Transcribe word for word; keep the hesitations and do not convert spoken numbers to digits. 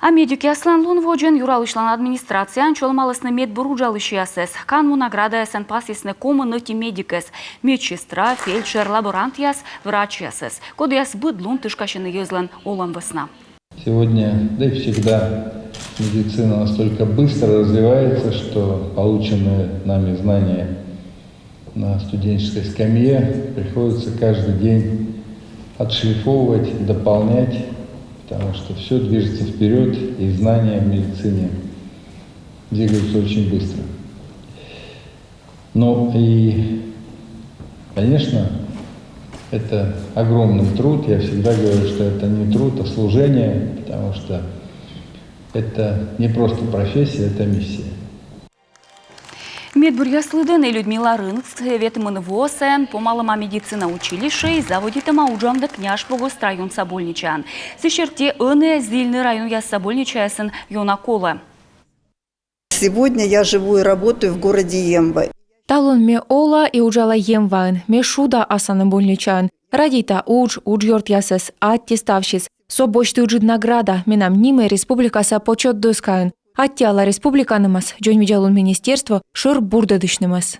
А медикъяслӧн лун водзын Юралысьлӧн администрацияын чолӧмалісны медбур уджалысьясӧс. Канму наградаясӧн пасйисны комын ӧти медикӧс: медсестра, фельдшер, лаборантъяс, врачьясӧс, кодъяс быд лун тышкасьӧны йӧзлӧн олӧм вӧсна. Сегодня, да и всегда, медицина настолько быстро развивается, что полученные нами знания на студенческой скамье приходится каждый день отшлифовывать, дополнять, потому что все движется вперед, и знания в медицине двигаются очень быстро. Ну и, конечно, это огромный труд. Я всегда говорю, что это не труд, а служение, потому что это не просто профессия, это миссия. Медбуръяс лыдын и Людмила Рынкс. Ветымын во сайын помалӧма медицина училищеӧ и заводитӧма уджавны Княжпогост районса больничаын. Сы серти ӧні зільны районъяса больничаясын ёна колӧ. Сегодня я живу и работаю в городе Емва. Талун ме ола и уджала Емваын. Ме шуда асаны больничаын. Радейта удж, уджъёртъясӧс. Аттьӧ ставсьыс. Со босьтӧ ыджыд награда. Менам нимӧй республикаса почёт доскаын. Аттьӧала республиканымӧс. Дзоньвидзалун министерство шӧр бурдӧдысьнымӧс.